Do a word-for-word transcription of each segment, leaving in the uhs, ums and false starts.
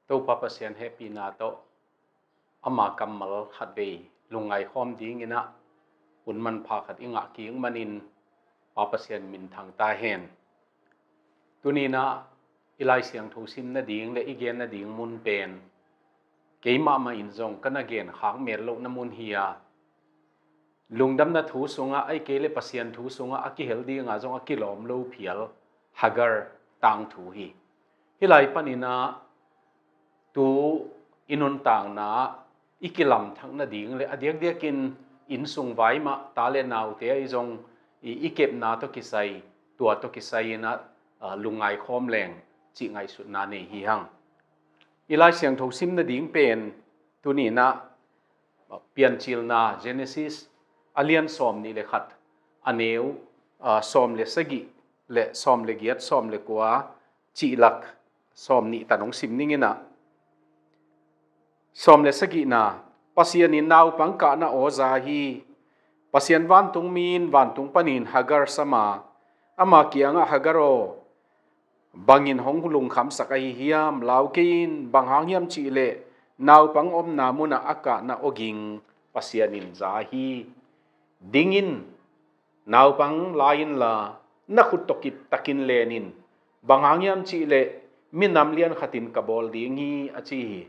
Topa Pasian hehpihna tawh ama kammal khatvei lungngai khawm dinginah hun manpha khat i ngah kik manin Pa Pasian minthang ta hen. Tuninah i Lai Siangtho sim nading le i gen nading mun pen keimahmah in zong ka na gen khak met lohna mun hi a, lungdamna thu sungah, ahih kei le Pasian thu sungah a kihel dinga zong a kilawm lo phial Hagar tangthu hi. Hih lai paninah tu i nuntakna i kilamthak nading le a diakdiakin innsung vai mah ta le naute ahi zong i, i kepna tawh kisai, tua tawh kisai inah, ah, lungngai khawm leng cih ngaihsutna nei hi hang. I Lai Siangtho sim nading pen tuninah, ah, Piancilna Genesis a lian sawm nih le khat, a neu, ah, sawm le sagih le sawm le giat, sawm le kua, cihlak sawm nih tan hong sim ninginah. Sawm le sagihna, Pasian in naupang kahna aw za hi. Pasian vantung mi in vantung panin Hagar sam a, ama kiangah, Hagar aw, bangin hong lungkhamsak ahi hiam? Lau kei in, bang hang hiam cihleh naupang omna munah a kahna aw ging Pasian in za hi. Ding in, naupang la inla, na khut tawh kiptakin len in, bang hang hiam cihleh minam lian khatin ka bawl ding hi, a ci hi.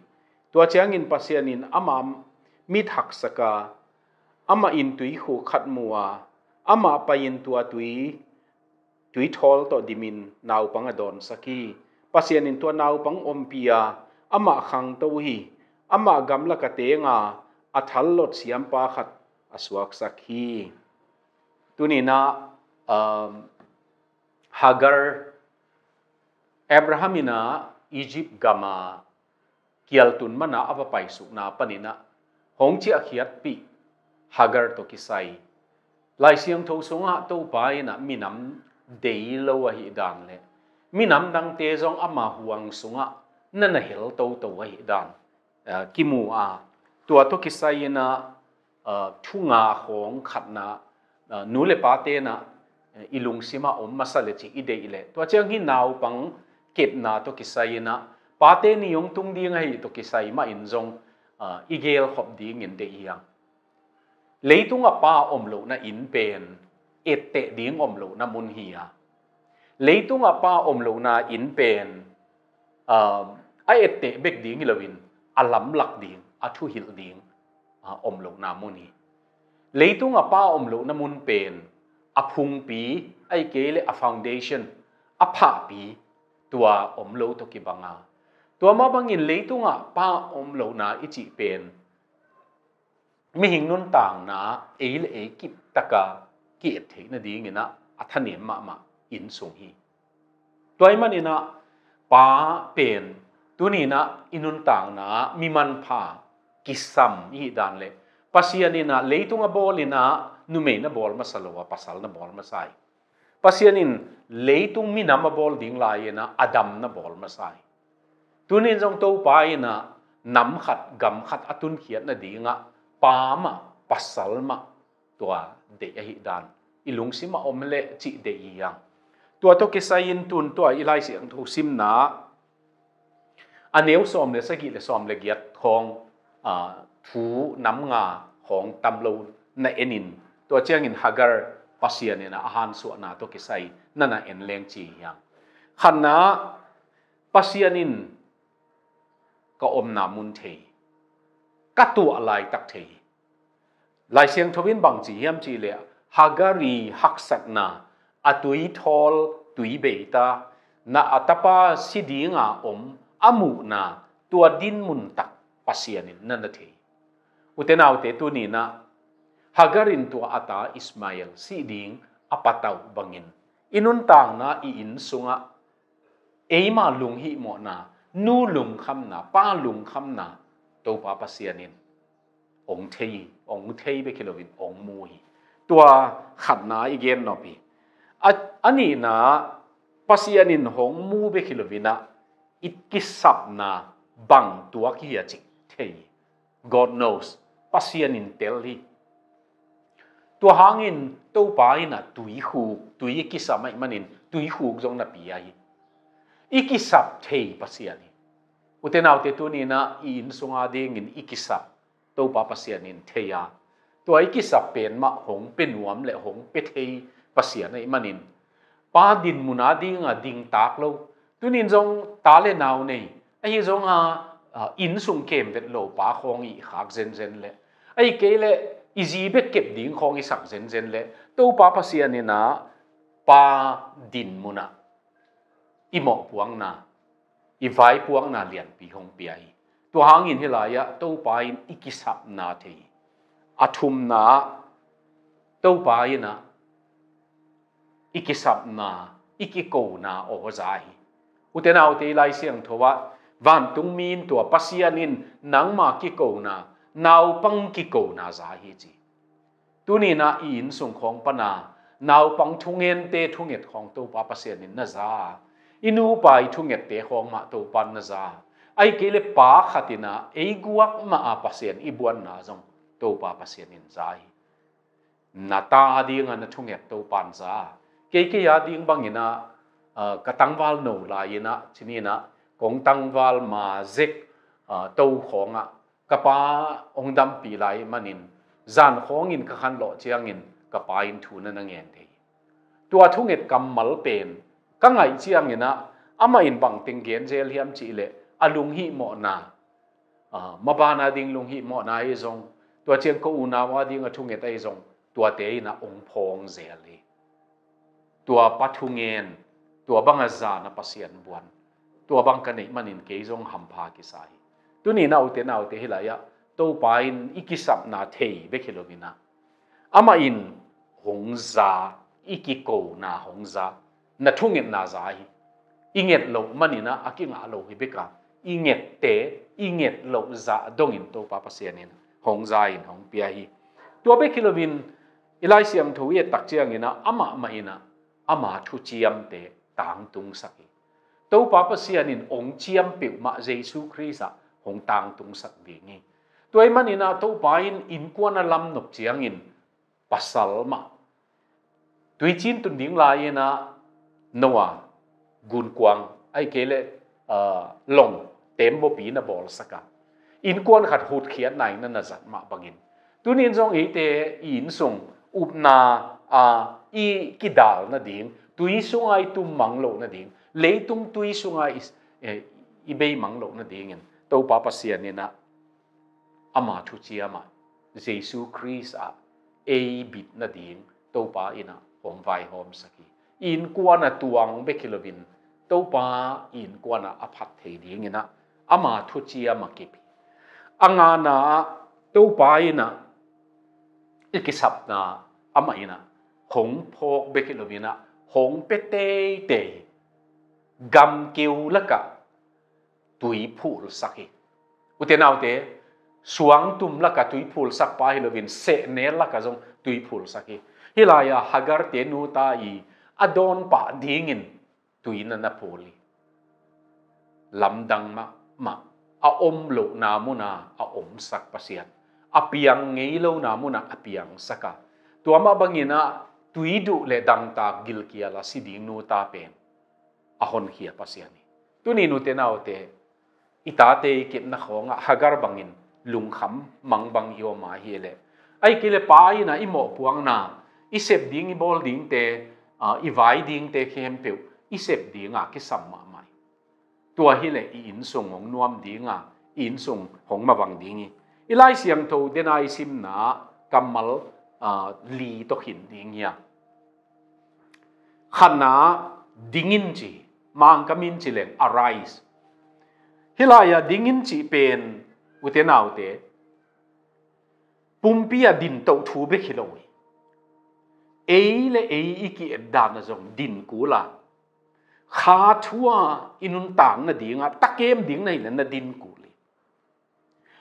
Tua ciangin Pasian in amah mit haksak a, amah in tuikhuk khat mu a, amah pai-in tua tui, tuithawl tawh dimin naupang a dawnsak hi. Pasian in tua naupang ompih a, amah khangto hi. Amah gamlak a teng a, a thallot siampa khat a suaksak hi. Tuninah, um, Hagar, Abraham inah Egypt gama kialtun mana a va paisukna paninah hong ciahkhiatpih Hagar tawh kisai Lai Siangtho sungah Topa inah minam dei lo ahih dan le minam dangte zong ama huang sungah na na hel toto ahih dan, ah, kimu a, tua tawh kisai inah, ah, thu nga khawng khatna, ah, nu le pate inah, eh, i lungsimah om masa le cih i deih leh, tua ciang hih naupang kepna tawh kisai inah pate ni hong tung ding ahi tawh kisai mah in zong, ah, i gelkhop dingin deih hi hang. Leitungah pa om lohna inn pen etteh ding om lohna mun hi a, leitungah pa om lohna inn pen, ah, a etteh bek ding hi loin a lamlak ding, a thuhilh ding, ah, om lohna mun hi. Leitungah pa om lohna mun pen a phungpi, ahih kei le a foundation, a phahpi, tua om lo tawh kibang a, tua mah bangin leitungah pa om lohna i cih pen mihing nuntakna ei le ei kiptaka ki-et theih nadinginah a thanem mahmah innsung hi. Tua ahih maninah pa pen tuninah i nuntakna mi manpha kisam i hih dan le Pasian inah leitung a bawl inah numei na bawl masa lo a, pasal na bawl masa hi. Pasian in leitung minam a bawl ding lai inah Adam na bawl masa hi. Tunin zong Topa inah nam khat gam khat a tunkhiat nadingah pa mah pasal mah tua deih ahih dan i lungsimah om leh cih deih hi hang. Tua tawh kisai-in tun tua i Lai Siangtho simna a neu sawm le sagih le sawm le giat khawng, ah, thu nam nga khawng tam lo na enin, tua ciangin Hagar Pasian inah a hansuahna tawh kisai na na en leng ci hi hang. Khatna, Pasian in ka omna mun thei, ka tuah laitak thei. Lai Siangtho in bang ci hiam cihleh, Hagar i haksatna, a tuithawl, tuibeita, na a tapa si dinga om a muhna, tua dinmun tak Pasian in na na thei. Ute naute, tuninah Hagar in tua a ta Ismael sih ding a patauh bangin i nuntakna, i inn sungah eima lunghihmawhna, nu lungkhamna, pa lungkhamna, Topa Pasian in ong thei, ong thei bek hi loin ong mu hi. Tua khatna i gen nop hi. A, a nihna, Pasian in hong mu bek hi loinah i kisapna bang tuak hi a cih thei hi. God knows. Pasian in tel hi. Tua hangin Topa inah tuikhuk, tui i kisam ahih manin tuikhuk zong na pia hi. I kisap thei Pasian hi. Ute naute, tuni-in ah i inn sunga dingin i kisap Topa Pasian in thei a, tua i kisap pen mah hong pia nuam le hong pia thei Pasian ahih manin, pa dinmun a dinga dingtak lo, tuni-in zong ta le nau nei, ahi zonga, a, inn sung kem vet lo pa khawng i khak zenzen le, ahih kei le i zi bek kep ding khawng i sak zenzen le, Topa Pasian in ah pa dinmun ah i mawhpuakna, i vaipuakna lianpi hong pia hi. Tua hangin hih lai-ah Topa in i kisapna thei hi. A thumna ah Topa in ah i kisapna, i kikona aw za hi. Ute naute, i Lai Siangtho ah, vantungmi in tua Pasian in nangma kikona, naupang kikona za hi ci. Tuni-in ah i inn sung khawng pana naupang thungente thunget khawng Topa Pasian in na za a, i nupa i thungette khawng mah Topa in na za a, ahih kei le pa khat in ah ei guak mah a Pasian i buanna zong Topa Pasian in za hi. Na ta a dinga na thunget Topa in za a, kei kei a ding bangin ah, ah, ka tangval no lai-in ah, cinin ah, kong tangval ma zek, ah, to khawngah ka pa hong dampih lai manin, zan khawngin ka khanlawh ciangin ka pa in thu na na ngen thei hi. Tua thunget kammal pen ka ngaih ciangin ah, amah in bangteng gen zel hiam cih leh, a lunghihmawhna, ah, maban a ding lunghihmawhna ahi zong, tua ciang ka unau a ding a thunget ahi zong, tuate in ah hong phawng zel hi. Tua pa thungen, tua banga zan a Pasian buan, tua bang ka neih manin kei zong hampha kisa hi. Tuni-in ah ute naute, hih lai-ah Topa in i kisapna thei bek hi loin ah, amah in hong za, i kikona hong za, na thungetna za hi. I nget loh manin ah a kingah lo hi bek a, i ngette i nget loh zah dongin Topa Pasian in hong za in hong pia hi. Tua bek hi loin i Lai Siangtho i et tak ciangin ah, amah mah in ah ama thuciamte tangtungsak hi. Topa Pasian in hong ciam peuhmah Jesu Khrist ah hong tangtungsak ding hi. Tua ahih manin ah Topa in innkuan a lamnop ciangin pasal mah tuicin tun ding lai-in ah Noah gunkuang, ahih kei leh, ah, long tembaw pi na bawlsak a, innkuan khat hutkhiatna in na na zat mah bangin, tuni-in zong eite i inn sung upna, ah, i kidal nading, tui sunga i tum mang loh nading, leitung tui sunga i, eh, i bei mang loh nadingin Topa Pasian in ah ama thuciam ah Jesu Khrist ah ei bit nading Topa in ah hong vaihawmsak hi. Innkuan a tuang bek hi loin Topa innkuan ah a phat thei dingin ah ama thuciam a kip hi. A ngana ah Topa in ah i kisapna amah in ah hong phawk bek hi loin ah hong pia teitei hi. Gamkeu lakah tui phulsak hi. Ute naute, suangtum lakah tui phulsak pa hi loin sehnel lakah zong tui phulsak hi. Hih lai-ah Hagar-te nuta i a dawn pah dingin tui na na phul hi. Lamdang mahmah, a om lohna munah a omsak Pasian, a piang ngei lona munah a piangsak a, tua mah bangin ah tui duh le dangtak gilkial a si ding nuta pen a honkhia Pasian hi. Tuni-in ute naute, i tate i kepna khawngah Hagar bangin lungkham mang bang i om a hi leh, ahih kei leh pa in ah i mawhpuakna, i sep ding i bawl dingte, ah, i vai dingte khempeuh i sep dingah kisam mahmah hi. Tua hi leh i inn sung hong nuam ding a, i inn sung hong mavang ding hi. I Lai Siangtho dena i simna kammal, ah, li tawh khin ding hi a, khatna, ding in ci, Mangkam in ci leng arise. Hih lai-ah ding in cih pen, ute naute, pumpi a din toh thu bek hi lo hi. Ei le ei i ki-et dan ah zong din kul a, kha thu-ah i nuntak nadingah takem ding na hi leh na din kul hi.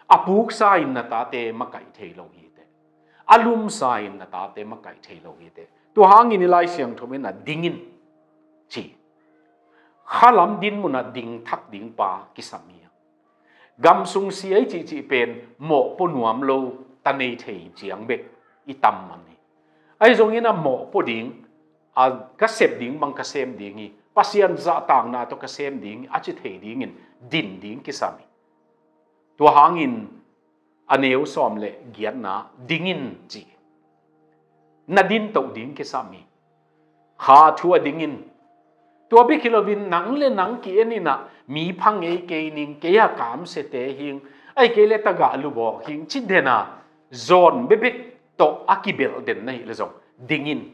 A puksa in na tate makaih thei lo hi teh. A lumsa in na tate makaih thei lo hi teh. Tua hangin i Lai Siangtho in ah ding in ci. Khalam din munah ding thak ding pa kisam hi a, gam sung sia i cihcih pen mawhpua nuam lo, ta nei thei ciang bek i tam man hi. Ahi zongin ah mawhpua ding, a, ka sep ding bang ka sem ding hi, Pasian zahtakna tawh ka sem ding hi, a ci thei dingin din ding kisam hi. Tua hangin a neu sawm le giatna dingin ci. Na din toh ding kisam hi. Kha thu a dingin. Tua bek hi loin nang le nang ki-en inah mi pha ngei kei ning, kei a kamsiate hing, ai kei le tagah lubawk hing ci dena zawn bebek tawh a kibelh den na hih le zong dingin.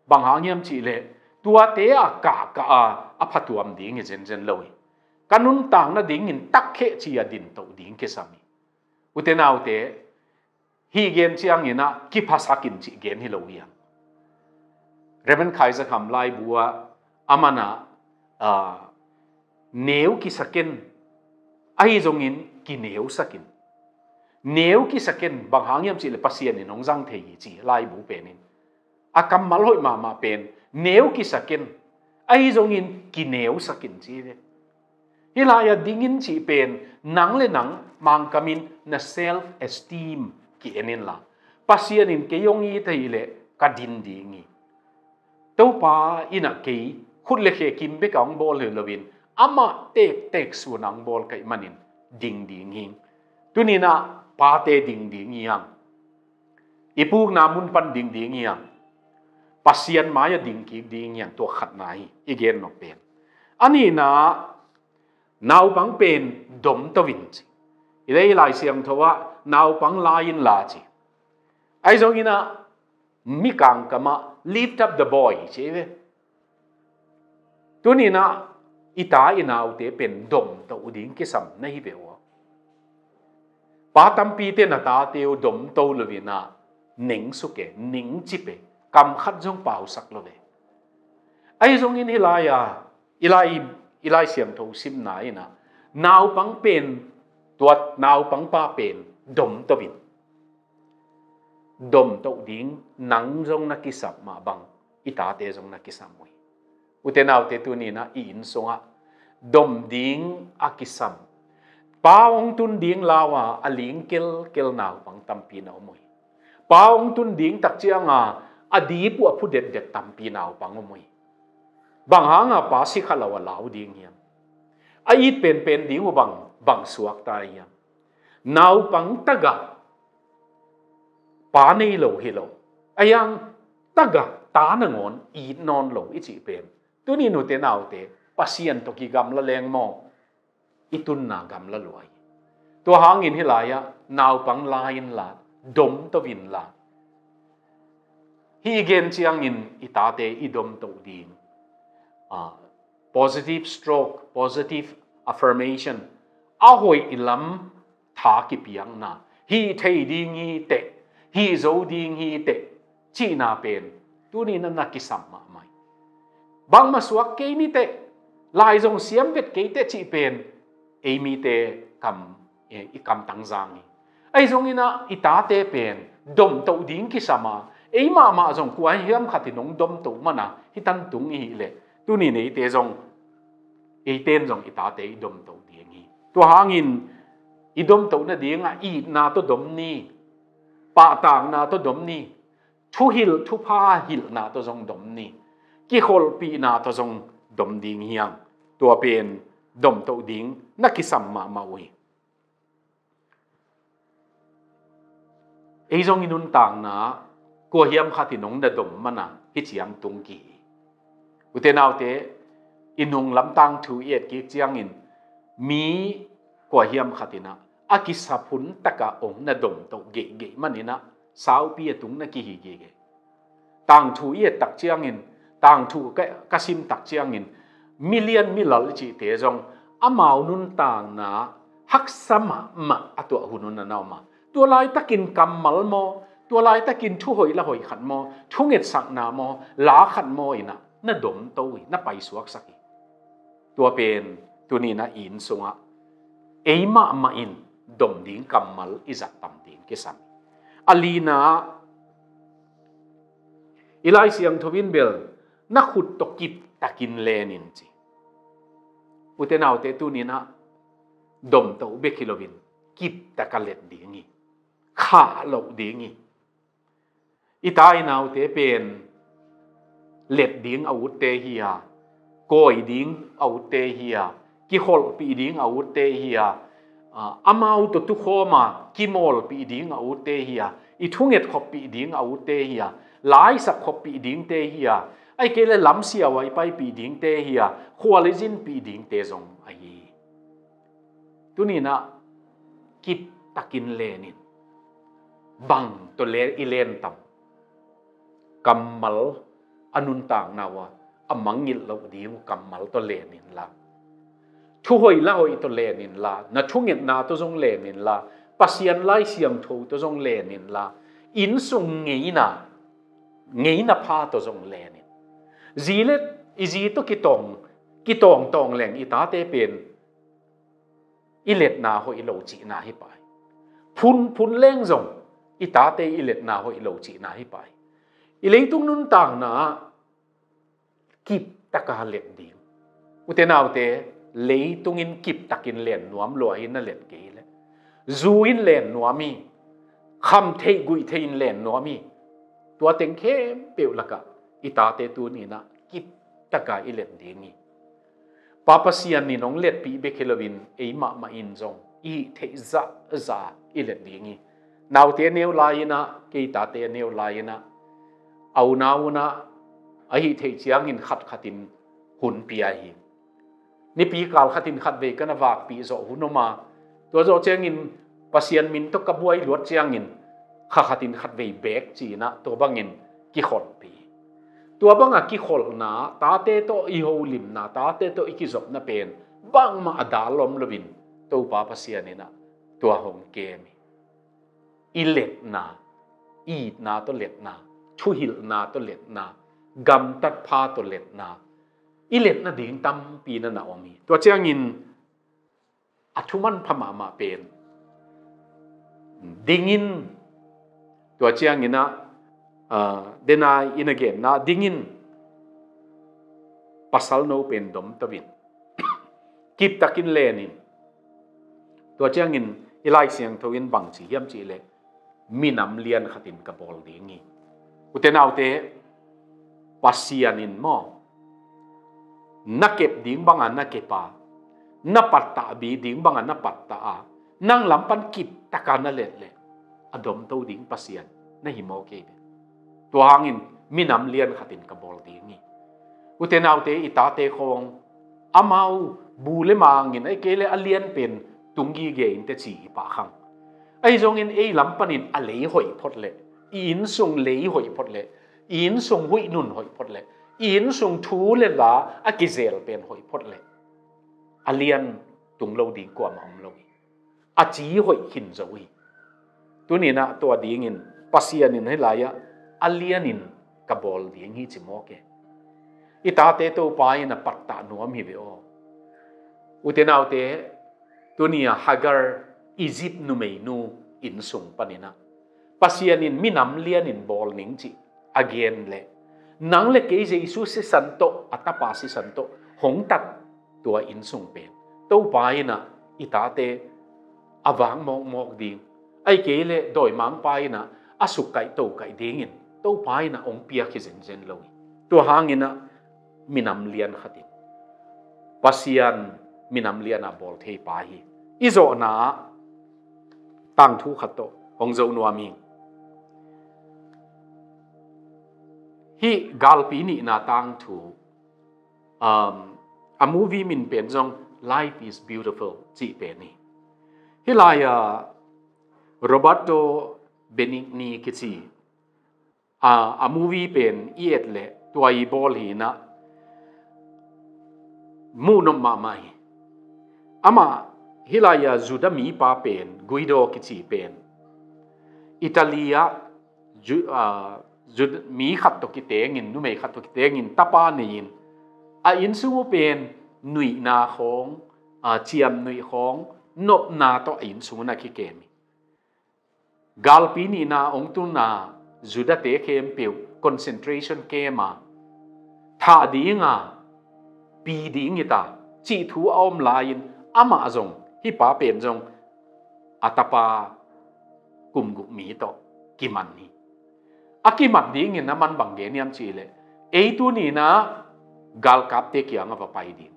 Bang hang hiam cihleh tuate a kahkah a a phatuam ding hi zenzen lo hi. Ka nuntak nadingin takkhe ci a din toh ding kisam hi. Ute naute, hih gen ciangin ah kiphasak in cih gen hi lo hiam? Reverend Khaisa Kham laibu ah a man ah, ah, neu kisakin, ahi zongin kineusakin. Neu kisakin, bang hang hiam cihleh Pasian in hong zang thei hi ci laibu penin. A kammal hoih mahmah pen, neu kisakin, ahi zongin kineusakin ci hi ve. Hih lai-ah dingin cih pen, nang le nang Mangkamin na self esteem ki-en inla, Pasian in kei hong it ahih leh ka din ding hi. Topa inah kei khut le khe kim bek a hong bawl hi loin, amah tektek sun a hong bawl ka hih manin ding ding hing. Tuninah pate ding ding hi hang. I pukna mun pan ding ding hi hang. Pasian mai-ah ding kik ding hi hang, tua khatna hi i gen nop pen. A nihna, naupang pen domto in ci. I lei Lai Siangtho ah naupang la inla ci. Ahi zongin ah mikang kamah lift up the boy ci ve. Tuninah i ta i naute pen domto ding kisam na hi ve uh. Pa tampite na tate uh domto loinah nengsuk e, ningcip e, kam khat zong pausak lo ve. Ahi zongin hih lai-a i Lai, i Lai Siangtho simna inah naupang pen, tua naupang pa pen domto in. Domto ding nang zong na kisam mah bang, i tate zong na kisam uh hi. Ute naute, tuninah i inn sungah dom ding a kisam, pa hong tun ding lau-a a ling kelkel naupang tampi na om uh hi. Pa hong tun ding tak cianga a dip uh a phu detdet tampi naupang om uh hi. Bang hanga pa si kha lo a lau ding hiam? A it penpen ding uh bang, bang suakta hiam? Naupang tagah pa nei lo hi lo. A hiang tagah ta nangawn it nawn lo i cih pen, tuni nute naute, Pasian tawh kigamla leng maw, i tunna gamla lua hi. Tua hangin hih lai-ah naupang la inla, domto inla. Hih i gen ciangin i tate i domto ding, ah, positive stroke, positive affirmation, a hoih lam tha kipiakna, hih thei ding hi teh, hih zo ding hi teh, cihna pen tuninah na kisam mahmah hi. Bangmah suak kei ni teh, lai zong siam vet kei teh cih pen ei mite kam, eh, i kamtang zang hi. Ahi zonginah i tate pen domto ding kisam a, ei mahmah zong kua hiam khat in hong domto mana hih tan tung i hih leh, tuni neite zong, eite in zong i tate i domto ding hi. Tua hangin i domto nadingah itna tawh dom ni, pahtakna tawh dom ni, thuhilh thupha hilhna tawh zong dom ni, kikholhpihna tawh zong dom ding hi hang. Tua pen domto ding na kisam mahmah uh hi. Ei zong i nuntakna kua hiam khat in hong na dom mana hih ciang tung kihi. Ute naute, i nunglam tangthu i et kik ciangin mi kua hiam khat inah a kisap hun takah hong na domto geihgeih maninah saupi a tung na kihi gige. Tangthu i et tak ciangin, tangthu ka, ka sim tak ciangin, milian milal i cihte zong amau nuntakna haksa mahmah a tuah hun hun a na om a, tua laitakin kammal maw, tua laitakin thu hoih la hoih khat maw, thu ngetsakna maw, la khat maw inah na domto hi, na paisuaksak hi. Tua pen tuninah i inn sungah ei mahmah in dom ding kammal i zat tam ding kisam hi. A lina, i Lai Siangtho in bel na khut tawh kiptakin len in ci. Ute naute, tuninah domto bek hi loin kiptaka let ding hi. Khah loh ding hi. I ta i naute pen let ding a utte hi a, kawi ding a utte hi a, kikholhpih ding a utte hi a, a, amau tawh tukhawm a kimawlpih ding a utte hi a, i thunget khoppih ding a utte hi a, laisak khoppih dingte hi a, ahih kei leh lamsiau a i paipih dingte hi a, khual i zinpih dingte zong ahi hi. Tuni-in ah kiptakin len in. Bang tawh le i len tam? Kammal a nuntakna uh a, a mangngilh loh ding uh kammal tawh len inla, thuhoih lahoih tawh len inla, na thungetna tawh zong len inla, Pasian Lai Siangtho tawh zong len inla, innsung ngeina, ngeina pha tawh zong len in. Zi le i zi tawh kitawng, kitawngtawng leng i tate pen i letna hoih lo cihna hi pah hi. Phunphun leng zong i tate i letna hoih lo cihna hi pah hi. I leitung nuntakna ah kiptaka let ding. Ute naute, leitung in kiptakin len nuam lua hi na let kei leh, zu in len nuam hi, kham theih guih theih in len nuam hi. Tua teng khempeuh lakah i tate tuni-in ah kiptaka i let ding hi. Pa Pasian in hong letpih bek hi loin ei mahmah in zong i hih theih zahzah i let ding hi. Naute a neu lai-in ah, kei tate a neu lai-in ah, a unau un ah a hih theih ciangin khatkhat in hun pia hi. Nipi kal khatin khatvei ka na vakpih zawh hun om a, tua zawh ciangin Pasian min tawh ka buai luat ciangin kha khatin khatvei beek ci-in ah tua bangin kikholhpih. Tua banga kikholhna, tate tawh i holimna, tate tawh i kizopna pen bangmah a dal om loin Topa Pasian in ah tua hong kem hi. I letna, i itna tawh letna, thuhilhna tawh letna, gamtat pha tawh letna, i letna ding tampi na na om hi. Tua ciangin a thuman pha mahmah pen dingin, tua ciangin ah, ah, dena in a genna dingin, pasal no pen domto in, kiptakin len in. Tua ciangin i Lai Siangtho in bang ci hiam cih leh, minam lian khatin ka bawl ding hi. Ute naute, Pasian in maw, na kep ding banga na kep a, na pattah bi ding banga na pattah a, nang lam pan kiptaka na let leh, a domto ding Pasian na hi mawk hi ve. Tua hangin minam lian khatin ka bawl ding hi. Ute naute, i tate khawng amau bu le mang in, ahih kei leh a lian pen tung gige in teci i pah khang. Ahi zongin ei lam panin a lei hoih phot leh, i innsung lei hoih phot leh, i innsung huih nun hoih phot leh, i innsung thu le la a kizel pen hoih phot leh, a lian tung lo ding kuamah om lo hi. A ci hoih khin zo hi. Tuni-in ah tua dingin Pasian in hih lai-ah a lianin ka bawl ding hi ci mawk e. I tate Topa in a pattah nuam hi ve aw. Ute naute, tuni-a Hagar, Egypt numeinu innsung panin ah Pasian in minam lianin bawl ning cih a gen leh, nang le kei Jesu sisan tawh, a tapa sisan tawh hong tat tua innsung pen Topa in ah i tate a vak mawkmawk ding, ahih kei leh dawimangpa in ah a sukkaih tokaih dingin Topa in ah hong piak hi zenzen lo hi. Tua hangin ah minam lian khatin Pasian minam lian a bawl thei pa hi. I zawhna ah tangthu khat tawh hong zo nuam hi. Hih galpi nihna tangthu, um, a movie min pen zong Life is Beautiful cih pen hi. Hih lai-a Roberto Benigni kici, a, a movie pen i et leh tua i bawl hi-in ah, muh nop mahmah hi. Amah hih lai-a Judah mipa pen, Guido kici pen, Italy ah Ju-, a, Jud-, mi khat tawh kitengin, numei khat tawh kitengin tapa nei-in, a innsung uh pen nuihna khawng, a, ciamnuih khawng, nopna tawh a innsung uh na kikem hi. Galpi nihna hong tunna Judah-te khempeuh concentration camp ah thah dinga pi ding hi ta cih thu a om lai-in, amah zong, hih pa pen zong a tapa kum guk mi tawh kiman hi. A kimat dingin a man bang gen hiam cih leh, ei tuni-in ah galkapte kiangah va pai ding,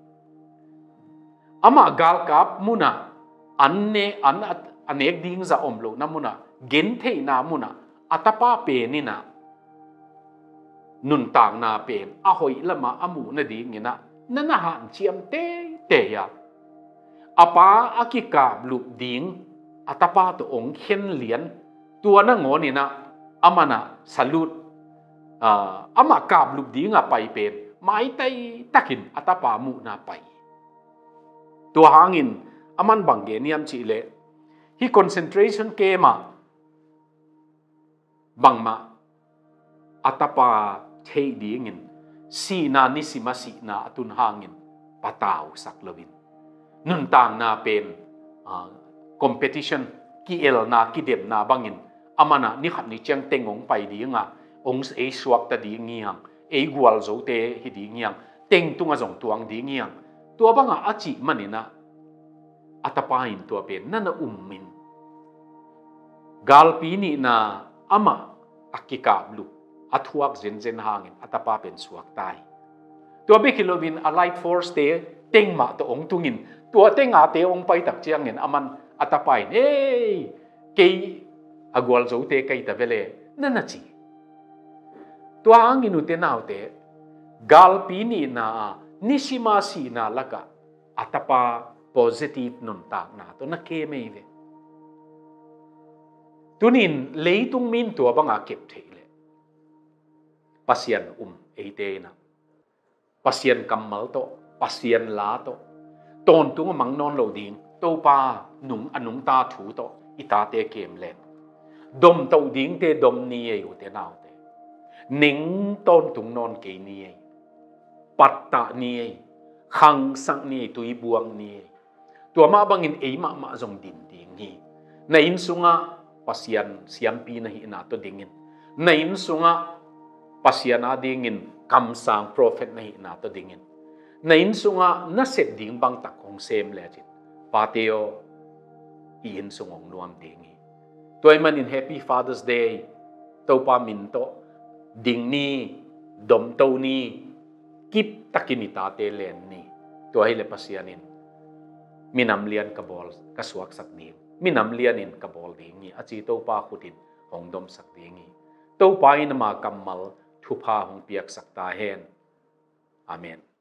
Amah galkap munah an ne, an a, a nek ding zah om lohna munah, gentheihna munah a tapa pen inah nuntakna pen a hoih lamah a muh nadinginah na na hanciam teitei a, a pa a kikaplup ding a tapa tawh ong khenlian, tua nangawninah amanah salut, ah, amah kaplup dinga pai pen maitai takin a tapa muhna pai. Tua hangin aman bang gen hiam cihleh, hih concentration camp ah bangmah a tapa theih dingin sihna, nisima sihna a tun hangin patausak loin, nuntakna pen, ah, competition, ki-elna, kidemna bangin amanah ni khat ni ciang teng ong pai dinga, ong ei suakta ding hiang, ei gualzote hi ding hiang, teng tungah zong tuang ding hiang, tua bangah a cih maninah a tapa in tua pen na na umin, galpi nihna amah a kikaplup a thuak zenzen hangin a tapa pen suakta hi. Tua bek hi loin a life force te teng mah tawh ong tungin, tua tenga te ong paitak ciangin aman a tapa in, "Ei, kei a gualzote ka hi ta vele," na na ci. Tua hangin ute naute, galpi nihna a nisima sihna lakah a tapa positive nuntakna tawh na kem ei ve. Tunin leitung min tua banga kep theih leh Pasian um eite inah, Pasian kammal tawh, Pasian la tawh, tawntung a mang nawn lo ding Topa nung, a nungta thu tawh i tate kem leng, domtoh dingte dom ni ei ute naute. Ning tawntung nawn kei ni ei. Pattah ni ei. Khangsak ni ei, tuibuang ni ei. Tua mah bangin ei mahmah zong din ding hi. Na inn sungah Pasian siampi na hihna tawh dingin, na inn sungah Pasian adingin kamsang prophet na hihna tawh dingin, na inn sungah na sep ding bangtak hong sem lecin, pate aw, i inn sung hong nuam ding hi. Tua ahih manin Happy Father's Day. Topa min tawh ding ni, domto ni, kiptakin i tate len ni. Tua hileh Pasian in minam lian ka bawl, ka suaksak ding, minam lianin ka bawl ding hi, a ci Topa khutin hong domsak ding hi. Topa in ama kammal thupha hong piaksak ta hen. Amen.